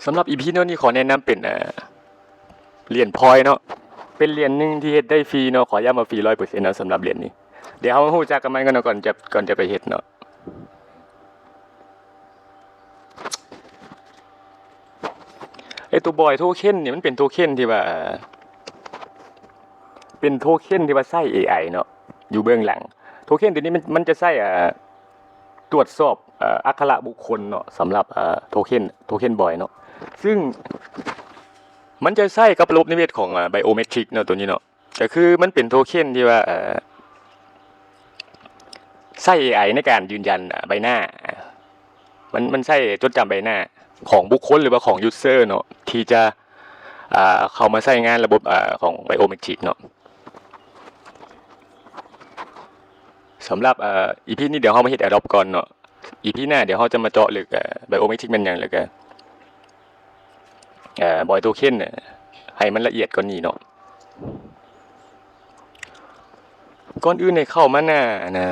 ສຳລັບອີພີແນວນີ້ ຂໍແນະນຳເປັນ ເອີ ຫຼຽນພອຍເນາະ, ເປັນຫຼຽນໜຶ່ງທີ່ເຮັດໄດ້ຟຣີເນາະ, ຂໍຢ້ຳວ່າຟຣີຮ້ອຍເປີເຊັນເນາະ ສຳລັບຫຼຽນນີ້. ດຽວເຮົາມາຮູ້ຈັກກັບມັນກ່ອນເນາະ ກ່ອນຈະ ກ່ອນຈະໄປເຮັດເນາະ. ໄອ້ຕົວບອຍໂທເຄັນນີ້ ມັນເປັນໂທເຄັນທີ່ວ່າ ເປັນໂທເຄັນທີ່ວ່າໃຊ້ເອໄອເນາະ ຢູ່ເບື້ອງຫຼັງ. ໂທເຄັນຕົວນີ້ມັນ ມັນຈະໃຊ້ ເອີ ຕວດສອບ ເອີ ອັກຂະລະບຸກຄົນເນາະ ສຳລັບ ເອີ ໂທເຄັນ ໂທເຄັນບອຍເນາະ, ຊຶ່ງມັນຈະໃຊ້ກັບລະບົບນິເວດຂອງ ເອີ ໄບໂອເມດຣິກເນາະ ຕົວນີ້ເນາະ. ກໍຄືມັນເປັນໂທເຄັນທີ່ວ່າ ເອີ ໃຊ້ເອໄອໃນການຢືນຢັນ ເອີ ໃບໜ້າ, ມັນ ມັນໃຊ້ຈົດຈຳໃບໜ້າຂອງບຸກຄົນ ຫຼືວ່າຂອງຢູເຊີເນາະ ທີ່ຈະ ເອີ ເຂົ້າມາໃຊ້ງານລະບົບ ເອີ ຂອງໄບໂອເມດຣິກເນາະ. ສຳລັບ ເອີ ອີພີນີ້ ດຽວເຮົາມາເຮັດແອດອບກ່ອນເນາະ. ອີພີໜ້າ ດຽວເຮົາຈະມາເຈາະເລິກ ເອີ ໄບໂອເມດຣິກແມ່ນຫຍັງ ແລ້ວກໍ ເອີ ບອຍໂທເຄັນ ໃຫ້ມັນລະອຽດກວ່ານີ້ເນາະ. ກ່ອນອື່ນໃຫ້ເຂົ້າມາໜ້າ ອັນນ່າ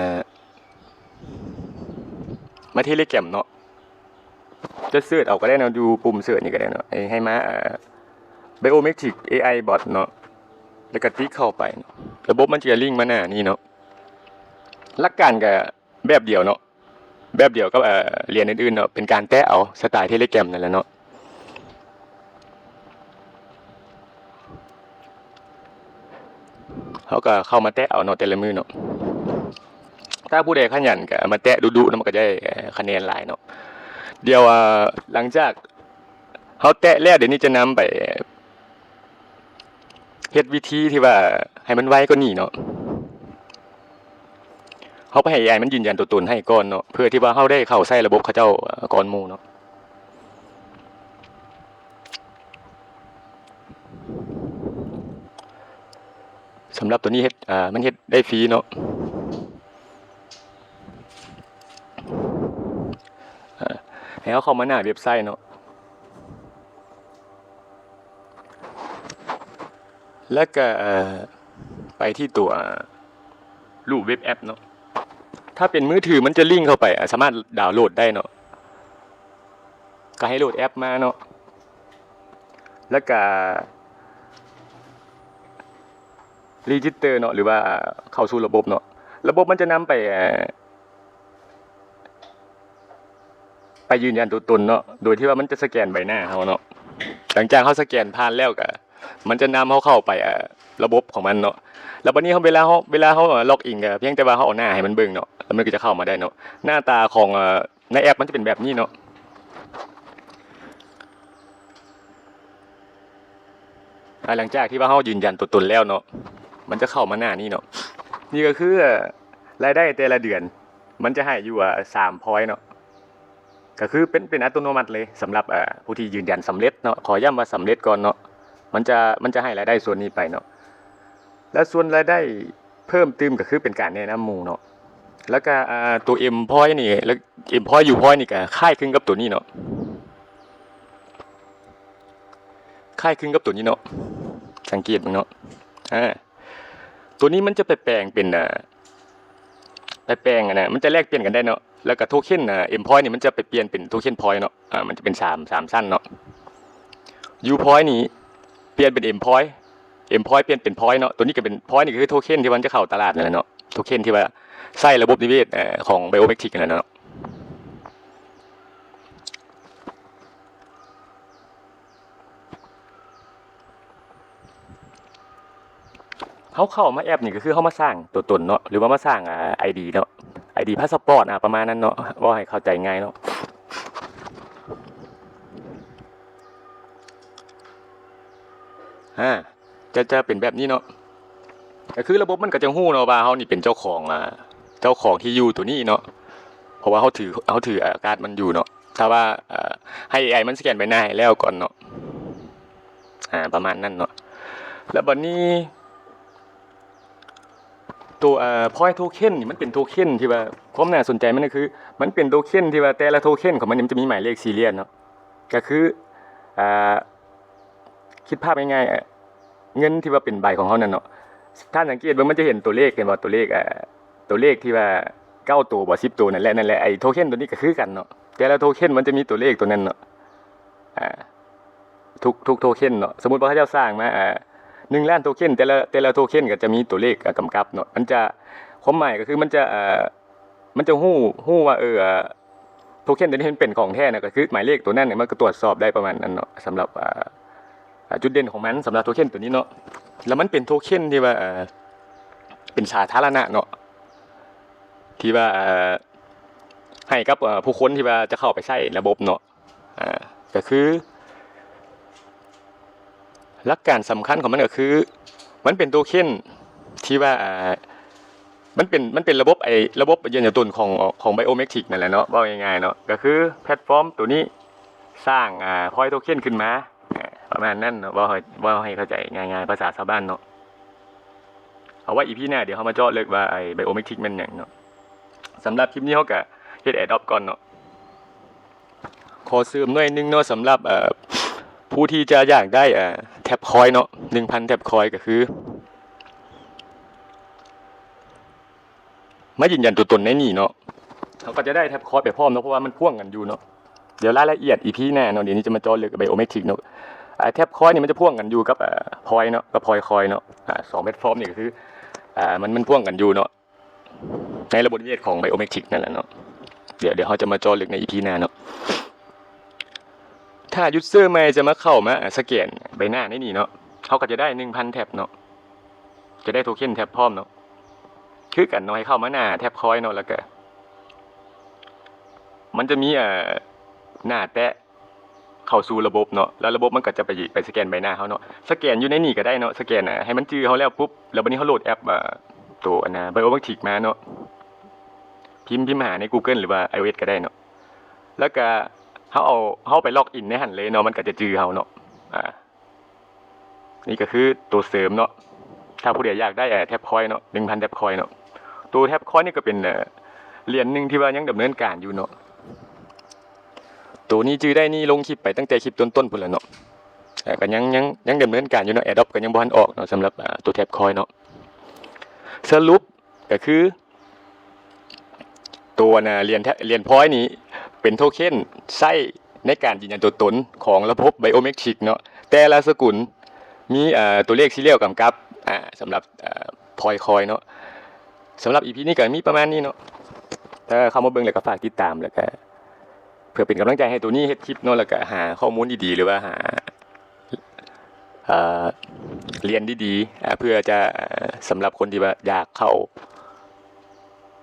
ມາເທເລແກຣມເນາະ, ຈະເສີດເອົາກໍໄດ້ເນາະ ຢູ່ປຸ່ມເສີດນີ້ກໍໄດ້ເນາະ. ໃຫ້ ໃຫ້ມາ ເອີ ໄບໂອເມດຣິກເອໄອບອດເນາະ ແລ້ວກໍຕິກເຂົ້າໄປເນາະ, ລະບົບມັນຈະລິງມາໜ້ານີ້ເນາະ. ຫຼັກການກໍ ແບບດຽວເນາະ, ແບບດຽວກັບ ເອີ ຫຼຽນອື່ນໆເນາະ, ເປັນການແຕະເອົາ ສະໄຕເທເລແກຣມນັ້ນແຫຼະເນາະ. ເຮົາກໍເຂົ້າມາແຕະເອົາເນາະ ແຕ່ລະມື້ເນາະ. ຖ້າຜູ້ໃດຂະຫຍັນກໍມາແຕະດຸໆເນາະ, ມັນກໍໄດ້ ເອີ ຄະແນນຫຼາຍເນາະ. ດຽວ ເອີ ຫຼັງຈາກເຮົາແຕະແລ້ວ, ດຽວນີ້ຈະນຳໄປ ເຮັດວິທີທີ່ວ່າໃຫ້ມັນໄວກວ່ານີ້ເນາະ. ເຮົາໄປໃຫ້ເອໄອມັນຢືນຢັນຕົວຕົນໃຫ້ກ່ອນເນາະ, ເພື່ອທີ່ວ່າເຮົາໄດ້ເຂົ້າໃຊ້ລະບົບເຂົາເຈົ້າ ເອີ ກ່ອນໝູ່ເນາະ. ສຳລັບຕົວນີ້ເຮັດ ເອີ ມັນເຮັດໄດ້ຟຣີເນາະ. ເອີ ໃຫ້ເຮົາເຂົ້າມາໜ້າເວັບໄຊເນາະ. ແລ້ວກໍ ເອີ ໄປທີ່ຕົວ ເອີ ຮູບເວັບແອັບເນາະ. ຖ້າເປັນມືຖືມັນຈະລິງເຂົ້າໄປ ເອີ ສາມາດດາວໂຫຼດໄດ້ເນາະ. ກໍໃຫ້ໂຫຼດແອັບມາເນາະ, ແລ້ວກໍ ເອີ register ເນາະ ຫຼືວ່າເຂົ້າສູ່ລະບົບເນາະ. ລະບົບມັນຈະນຳໄປ ເອີ ໄປຢືນຢັນຕົວຕົນເນາະ, ໂດຍທີ່ວ່າມັນຈະສະແກນໃບໜ້າເຮົາເນາະ. ຫຼັງຈາກເຮົາສະແກນຜ່ານແລ້ວກໍ ມັນຈະນຳເຮົາເຂົ້າໄປ ເອີ ລະບົບຂອງມັນເນາະ. ແລ້ວບັດນີ້ເຮົາ ເວລາເຮົາ ເວລາເຮົາ ເອີ ລັອກອິນ ກໍພຽງແຕ່ວ່າເຮົາເອົາໜ້າໃຫ້ມັນເບິ່ງເນາະ, ແລ້ວມັນກໍຈະເຂົ້າມາໄດ້ເນາະ. ໜ້າຕາຂອງ ເອີ ໃນແອັບມັນຈະເປັນແບບນີ້ເນາະ. ອາ ຫຼັງຈາກທີ່ວ່າເຮົາຢືນຢັນຕົວຕົນແລ້ວເນາະ, ມັນຈະເຂົ້າມາໜ້ານີ້ເນາະ. ນີ້ກໍຄື ເອີ ລາຍໄດ້ແຕ່ລະເດືອນ ມັນຈະໃຫ້ຢູ່ ອາ ສາມພອຍເນາະ, ກໍຄືເປັນ ເປັນອັດຕະໂນມັດເລີຍ ສຳລັບ ເອີ ຜູ້ທີ່ຢືນຢັນສຳເລັດເນາະ. ຂໍຢ້ຳວ່າສຳເລັດກ່ອນເນາະ, ມັນຈະ ມັນຈະໃຫ້ລາຍໄດ້ສ່ວນນີ້ໄປເນາະ. ແລ້ວສ່ວນລາຍໄດ້ເພີ່ມຕື່ມກໍຄືເປັນການແນະນຳໝູ່ເນາະ. ແລ້ວກໍ ອາ ຕົວເອັມພອຍນີ້ ແລ້ວເອັມພອຍ ຢູພອຍນີ້ກໍຄ້າຍຄຶງກັບຕົວນີ້ເນາະ, ຄ້າຍຄຶງກັບຕົວນີ້ເນາະ. ສັງເກດເບິ່ງເນາະ ອາ ຕົວນີ້ມັນຈະໄປແປງເປັນ ອາ ໄປແປງ ອັນນະ ມັນຈະແລກປ່ຽນກັນໄດ້ເນາະ. ແລ້ວກໍໂທເຄັນ ອາ ເອັມພອຍນີ້ ມັນຈະໄປປ່ຽນເປັນໂທເຄັນພອຍເນາະ, ອາ ມັນຈະເປັນສາມ ສາມຊັ້ນເນາະ. ຢູພອຍນີ້ປ່ຽນເປັນເອັມພອຍ, ເອັມພອຍປ່ຽນເປັນພອຍເນາະ. ຕົວນີ້ກໍເປັນ ພອຍນີ້ກໍຄືໂທເຄັນທີ່ມັນຈະເຂົ້າຕະຫຼາດນັ້ນແຫຼະເນາະ, ໂທເຄັນທີ່ວ່າໃຊ້ລະບົບນິເວດ ເອີ ຂອງໄບໂອເມດຣິກນັ້ນແຫຼະເນາະ. ເຮົາເຂົ້າມາແອັບນີ້ ກໍຄືເຮົາມາສ້າງຕົວຕົນເນາະ ຫຼືວ່າມາສ້າງ ອາ ໄອດີເນາະ, ໄອດີພາສປອດ ອາ ປະມານນັ້ນເນາະ, ເວົ້າໃຫ້ເຂົ້າໃຈງ່າຍເນາະ. ອາ ຈະ ຈະເປັນແບບນີ້ເນາະ, ກໍຄືລະບົບມັນກໍຈະຮູ້ເນາະວ່າເຮົານີ້ເປັນເຈົ້າຂອງ ອາ ເຈົ້າຂອງທີ່ຢູ່ຕົວນີ້ເນາະ, ເພາະວ່າເຮົາຖື ເຮົາຖື ອາ ກາດມັນຢູ່ເນາະ. ຖ້າວ່າ ເອີ ໃຫ້ເອໄອມັນສະແກນໃບໜ້າໃຫ້ແລ້ວກ່ອນເນາະ ອາ ປະມານນັ້ນເນາະ. ແລ້ວບັດນີ້ ຕົວ ເອີ ພອຍໂທເຄັນນີ້ ມັນເປັນໂທເຄັນທີ່ວ່າ ຄວາມໜ້າສົນໃຈມັນກໍຄື ມັນເປັນໂທເຄັນທີ່ວ່າແຕ່ລະໂທເຄັນຂອງມັນນີ້ ມັນຈະມີໝາຍເລກຊີຣຽນເນາະ, ກໍຄື ອາ ຄິດພາບງ່າຍໆ ເງິນທີ່ວ່າເປັນໃບຂອງເຮົານັ້ນເນາະ. ທ່ານສັງເກດເບິ່ງ ມັນຈະເຫັນຕົວເລກ ເຫັນບໍ່? ຕົວເລກ ອາ ຕົວເລກທີ່ວ່າເກົ້າໂຕບໍ ສິບໂຕນັ້ນແຫຼະ ນັ້ນແຫຼະ. ໄອ້ໂທເຄັນຕົວນີ້ກໍຄືກັນເນາະ, ແຕ່ລະໂທເຄັນມັນຈະມີຕົວເລກຕົວນັ້ນເນາະ. ອາ ທຸກ ທຸກໂທເຄັນເນາະ. ສົມມຸດວ່າເຂົາເຈົ້າສ້າງມາ ເອີ ໜຶ່ງລ້ານໂທເຄັນ ແຕ່ລະ ແຕ່ລະໂທເຄັນກໍຈະມີຕົວເລກ ອາ ກຳກັບເນາະ. ມັນຈະ ຄວາມໝາຍກໍຄືມັນຈະ ເອີ ມັນຈະຮູ້ ຮູ້ວ່າ ເອີ ໂທເຄັນຕົວນີ້ມັນເປັນຂອງແທ້ນະ ກໍຄືໝາຍເລກຕົວນັ້ນ ມັນກໍຕວດສອບໄດ້ປະມານນັ້ນເນາະ. ສຳລັບ ອາ ອາ ຈຸດເດັ່ນຂອງມັນ ສຳລັບໂທເຄັນຕົວນີ້ເນາະ ແລ້ວມັນເປັນໂທເຄັນທີ່ວ່າ ເອີ ເປັນສາທາລະນະເນາະ ທີ່ວ່າ ເອີ ໃຫ້ກັບ ເອີ ຜູ້ຄົນທີ່ວ່າຈະເຂົ້າໄປໃຊ້ລະບົບເນາະ. ອາ ກໍຄືຫຼັກການສຳຄັນຂອງມັນກໍຄື ມັນເປັນໂທເຄັນທີ່ວ່າ ອາ ມັນເປັນ ມັນເປັນລະບົບ ໄອ້ ລະບົບຢືນຢັນຕົວຕົນຂອງ ຂອງ Biometric ນັ້ນແຫຼະເນາະ ເວົ້າງ່າຍໆເນາະ. ກໍຄືແພລດຟອມຕົວນີ້ສ້າງ ອາ ພອຍໂທເຄັນຂຶ້ນມາ ອາ ປະມານນັ້ນເນາະ ເວົ້າໃຫ້ ເວົ້າໃຫ້ເຂົ້າໃຈງ່າຍໆ ພາສາຊາວບ້ານເນາະ. ເອົາໄວ້ອີພີໜ້າ ດຽວເຮົາມາເຈາະເລິກວ່າໄອ້ Biometric ແມ່ນຫຍັງເນາະ. ສຳລັບຄລິບນີ້ເຮົາກະເຮັດ Airdrop ກ່ອນເນາະ. ຂໍເສີມໜ້ອຍໜຶ່ງເນາະ ສຳລັບ ເອີ ຜູ້ທີ່ຈະຢາກໄດ້ ເອີ Tap Coin ເນາະ ໜຶ່ງພັນ Tap Coin ກໍຄື ມາຢືນຢັນຕົວຕົນໃນນີ້ເນາະ ເຮົາກໍຈະໄດ້ Tap Coin ໄປພ້ອມເນາະ ເພາະວ່າມັນພ່ວງກັນຢູ່ເນາະ. ດຽວລາຍລະອຽດ ອີພີໜ້າເນາະ ດຽວນີ້ຈະມາເຈາະເລິກກັບ Biometric ເນາະ. ອາ Tap Coin ນີ້ມັນຈະພ່ວງກັນຢູ່ກັບ ອາ Point ເນາະ ກັບ Point Coin ເນາະ. ອາ ສອງແພລດຟອມນີ້ກໍຄື ອາ ມັນ ມັນພ່ວງກັນຢູ່ເນາະ ໃນລະບົບນິເວດຂອງ Biometric ນັ້ນແຫຼະເນາະ. ດຽວ ດຽວເຮົາຈະມາເຈາະເລິກໃນ ອີພີໜ້າເນາະ. ຖ້າ user ໃໝ່ຈະມາເຂົ້າມາ ອາ ສະແກນໃບໜ້າໃນນີ້ເນາະ ເຮົາກໍຈະໄດ້ ໜຶ່ງພັນ Tap ເນາະ ຈະໄດ້ໂທເຄັນ Tap ພ້ອມເນາະ ຄືກັນເນາະ. ໃຫ້ເຂົ້າມາໜ້າ Tap Coin ເນາະ ແລ້ວກໍ ມັນຈະມີ ເອີ ໜ້າແຕະເຂົ້າສູ່ລະບົບເນາະ ແລ້ວລະບົບມັນກໍຈະໄປ ໄປສະແກນໃບໜ້າເຮົາເນາະ. ສະແກນຢູ່ໃນນີ້ກໍໄດ້ເນາະ ສະແກນ ອາ ໃຫ້ມັນຈື່ເຮົາແລ້ວປຸບ ແລ້ວບັດນີ້ເຮົາໂຫຼດແອັບ ອາ ໂຕອັນນະ Biometric ມາເນາະ ພິມ ພິມຫາໃນ Google ຫຼືວ່າ iOS ກໍໄດ້ເນາະ. ແລ້ວກໍເຮົາເອົາ ເຮົາໄປ log in ໃນຫັ້ນເລີຍເນາະ ມັນກໍຈະຈື່ເຮົາເນາະ. ອາ ນີ້ກໍຄືໂຕເສີມເນາະ ຖ້າຜູ້ໃດຢາກໄດ້ ເອີ Tap Coin ເນາະ ໜຶ່ງພັນ Tap Coin ເນາະ. ໂຕ Tap Coin ນີ້ກໍເປັນ ເອີ ຫຼຽນໜຶ່ງທີ່ວ່າຍັງດຳເນີນການຢູ່ເນາະ. ໂຕນີ້ຈື່ໄດ້ນີ້ລົງຄລິບໄປຕັ້ງແຕ່ຄລິບຕົ້ນໆພຸ້ນແຫຼະເນາະ ເອີ ກໍຍັງ ຍັງ ຍັງດຳເນີນການຢູ່ເນາະ. Airdrop ກໍຍັງບໍ່ທັນອອກເນາະ ສຳລັບ ອາ ໂຕ Tap Coin ເນາະ. ສະຫຼຸບກໍຄື ໂຕອັນນະ ຫຼຽນ ຫຼຽນ Point ນີ້ເປັນໂທເຄັນໃຊ້ໃນການຢືນຢັນຕົວຕົນຂອງລະບົບ Biometric ເນາະ. ແຕ່ລະສະກຸນມີ ເອີ ຕົວເລກ serial ກຳກັບ ອາ ສຳລັບ ເອີ Point Coin ເນາະ. ສຳລັບ ອີພີ ນີ້ກໍມີປະມານນີ້ເນາະ. ຖ້າເຂົ້າມາເບິ່ງແລ້ວກໍຝາກຕິດຕາມ ແລ້ວກໍເພື່ອເປັນກຳລັງໃຈໃຫ້ໂຕນີ້ເຮັດຄລິບເນາະ ແລ້ວກໍຫາຂໍ້ມູນດີໆ ຫຼືວ່າຫາ ເອີ ຫຼຽນດີໆ ເພື່ອຈະ ເອີ ສຳລັບຄົນທີ່ວ່າຢາກເຂົ້າ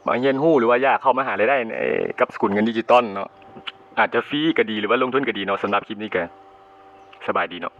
ມາຮຽນຮູ້ ຫຼືວ່າຢາກເຂົ້າມາຫາລາຍໄດ້ໃນ ກັບສະກຸນເງິນດິຈິຕອນເນາະ ອາດຈະຟຣີກໍດີ ຫຼືວ່າລົງທຶນກໍດີເນາະ. ສຳລັບຄລິບນີ້ກໍສະບາຍດີເນາະ.